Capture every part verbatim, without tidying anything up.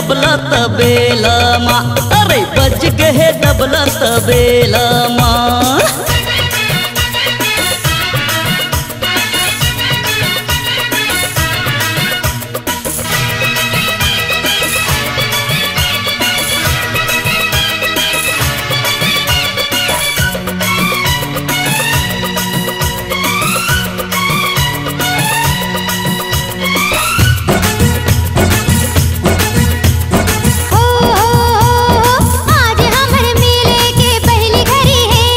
तबला तबेला मा, अरे बज गे हे तबला तबेला मा। हो, हो, हो, हो, आज हमर मिले के पहिली घरी हे।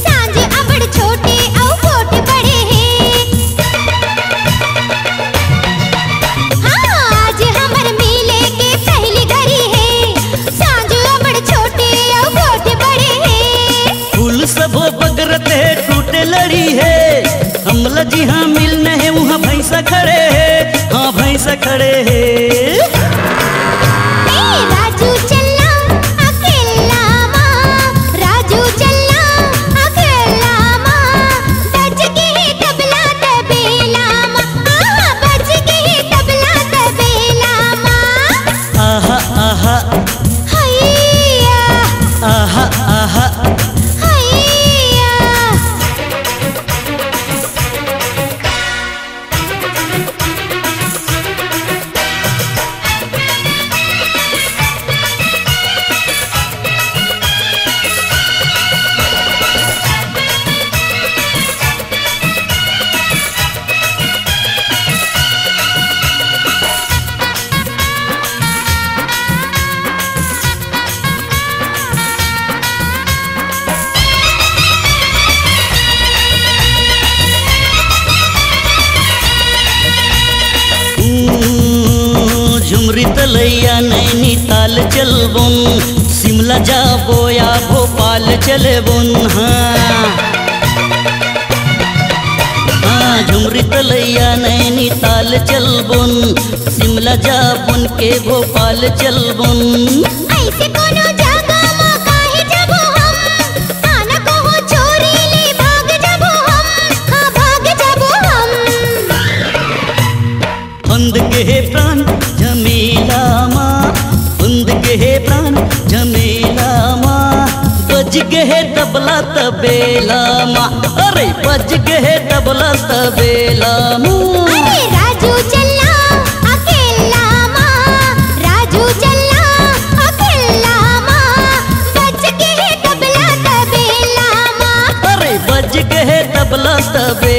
सांझ अबड़ छोटे अउ गोठ बड़े हे। हाँ, आज हमर मिले के पहिली घरी हे। सांझ अबड़ छोटे अउ गोठ बड़े हे। फूल सबो बगरत हे, टूटे लड़ी हे। हमला जिहाँ मिलना हे, उहाँ भैंसा खड़े हे, हाँ भैंसा खड़े हे। ए राजू चलना अकेला मा, राजू चलना अकेला मा, बज गे हे तबला तबेला मा, आहा, बज गे हे तबला तबेला मा। आहा, आहा। हैया। आहा, आहा। हैया। ऊ, झुमरी तलैया नैनीताल चलबोन, शिमला जाबो या भोपाल चलबोन। हाँ, हाँ, झुमरी तलैया नैनीताल चलबोन, शिमला जाबोन के भोपाल चलबोन। ऐसे कोनो जगह मा काहे जाबो हम? आना कहो छोरी ले भाग जाबो हम, हाँ, भाग जाबो हम। फंद गे हे प्राण झमेला मा, फंद गे हे प्राण झमेला मा, बज गे हे तबला तबेला मा, अरे बज गे हे तबला तबेला मा। अरे राजू चलना अकेला मा, राजू चलना अकेला मा, बज गे हे तबला तबेला मा। अरे बज गे हे तबला तबेला